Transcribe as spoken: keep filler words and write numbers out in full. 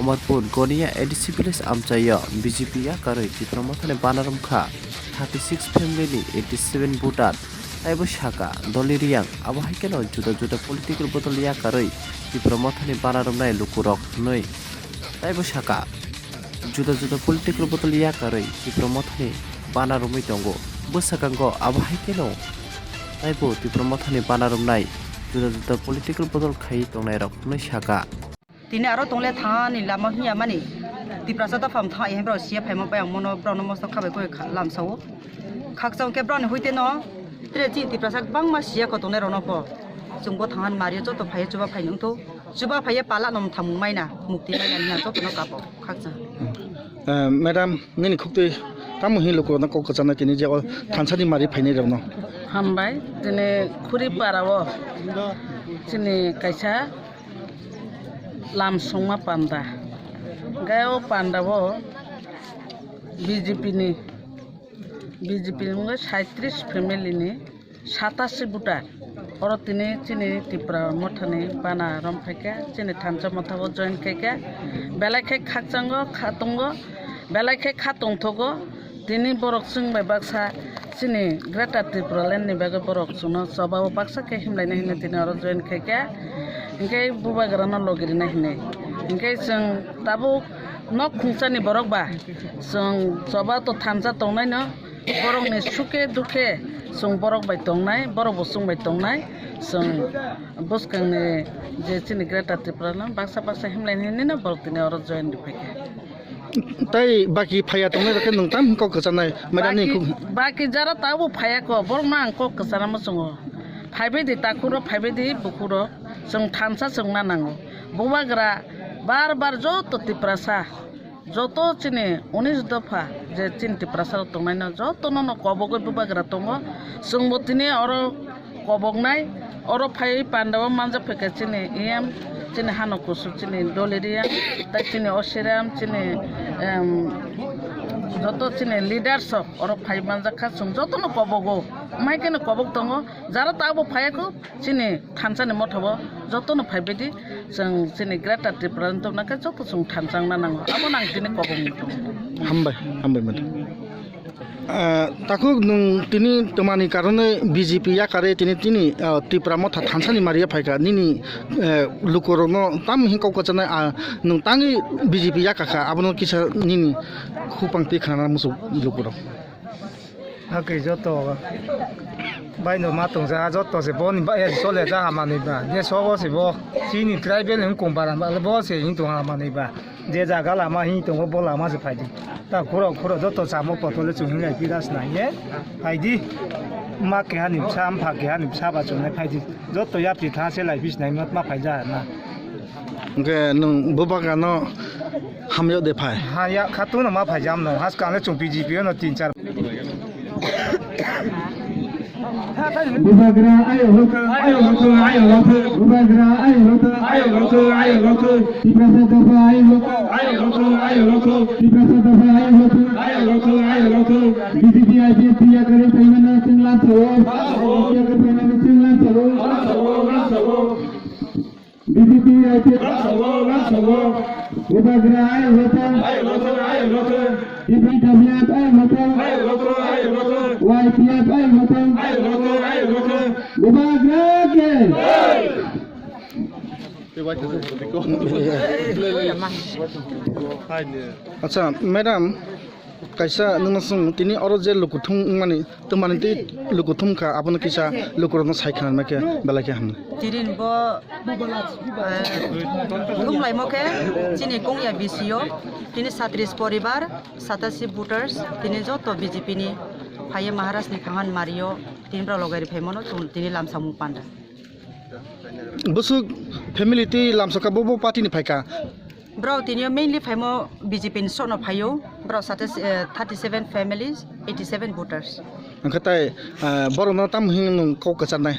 Amarpur Gonia A D C village amchaio B J P yakarwi Tipra Mothani bana romkha thirty six family ni eighty seven voter. Taibo saka Dolly Reang, abo hai kheno juda juda political bodol yakarwi Tipra Mothani bana romnai lukurok hwnwi. Taibo saka juda juda political bodol yakarwi Tipra Mothani bana romwi tongo. Bwskango abo hai kheno taibo Tipra Mothani bana romnai juda juda political bodol khaiwi tongnairok hwnwi saka. Tini aro tongle thani lama hiya mani Tiprasa dopham thang ihin borok siya phaima bai ang mono borok no mosto khabai koi lamsao. Khakchang khe borok ni huite no tre chini Tiprasa bangma siya kho tongnai rok no pho. Chwng bo thang mari joto phai chuba phai nung tho. Chuba phai pala nom thamung maina mukti maina na joto no kapo khakchang. Eh, madam, nini khuktwi tamo hin lukurokno kok kwcharnai tini je o thansani mari phainai rokno? Hambai, tini khuri parao chini kaisa lam songma panda. Gai o pandao B J P ni, B J P ni wngkha saitrish family ni. Satasi voter. Oro tini chini Tipra Mothani bana rom phaikha, chini thansa mothao join khaikha. Belai khe khakchango, khatungo, belai khe khatungthogo. Tini borok chwng bai baksa chini Greater Tipraland ni bagwi borok chwngno chobao baksa khe himlaina hinwi tini oro join khaikha. Hinkhe bubagrano logirina hinwi. Hinkhe chwng tabuk nok khungchani borok ba chwng choba to thansa tongnaino. Borokni suke dukhe chwng borok bai tongnai, borok bo chwng bai tongnai, chwng bwskangni je chini Greater Tipraland baksa baksa himlaini hinwi no borok tini oro join rwphaikha. Tai baki phaiya tongnai rokhe nwng tam kok kwcharnai, madam ni baki, khuk- baki jara tabuk phaiya kho, borokno ang kok kwcharna muchungo. Phaibaidi takhukro, phaibaidi bukhukro, chwng thansa chwngna nango. Bubagra bar bar joto Tiprasa. Joto chini unis dopha je chini Tiprasa rok tongnaino jotono no kobogwi bubagra tongo. Chwngbo tini oro koboknai, oro phaiwi pandao manjak phaikha chini E M, chini hano kusu chini Dolly Reang, tei chini Osiram, chini, em, joto chini leaders rok oro phai manjak kha, chwng jotono kobogo. Mai kheno kobok tongo, jara tabuk phaiya kho. Chini thansani mothabo jotono phaibaidi chwng chini Greater Tipraland tongna khe joto chwng thansa wngna nango. Abono ang tini kobong. Hambai, hambai madam. Ah, takhuk nwng tini twmani karonwi B J P yakarwi tini, tini, ah, Tipra Motha thansani maria phaikha nini, eh, lukurokno tam hin kok kwcharnai, ah, nwng tangwi B J P yakakha abono kisa nini khupang twi khnana muchuk lukurok. Hakhe joto baino ma tongsa joto se boni ba ya chole ja hamani ba je sogo se bo chini tribal hwn kong bara ba bo se hin tong hamani ba je jaga lama hin tongo bo lama se phaidi ta khoro khoro joto samo potole chung hin lai piras na ye phaidi ma keha ni bsa am pha keha ni bsa ba chung nai phaidi joto yapri tha se lai bis nai ma phaija na. Hwnkhe nwng bubagrano hamya de phai? Ha ya, khatungno ma phaijam no. Haskang le chwng B J P no tin char. Bubagra ayo hoto, ayo hoto, ayo hoto. Bubagra ayo hoto, ayo hoto, ayo hoto. Tiprasa dopha ayo hoto, ayo hoto, ayo hoto. Tiprasa dopha ayo hoto, ayo hoto, ayo hoto. B J P I P F T yakarwi phaimano chwng lamsao. Yakarwi phaimano chwng lamsao. B J P I P F T. Bubagra ayo hoto. T P W F ayo hoto. Y P F ayo hoto. Bubagra ke. Acha, madam, kaisa nwngno swng, tini oro je lukuthum wngmani, twmani tei lukuthum kha, abono kisa lukurokno sai khna khe belai khe hamnai. Tini bo, eh, thumlaimo khe chini kongya B C O, tini satris poribar, satasi voters, tini joto B J P ni phaiye Maharaj ni thangan mario, tini borok logai ri phaimano, chwng tini lamsamung panda. Bwswk family twi lamsokha, bo bo party ni phaikha. Borok tini mainly phaimo B J P ni sokno phaio. Borok sate, eh, thirty seven families, eighty seven voters. Hwnkhe tai, eh, borokno tamo hino nwng kok kwcharnai?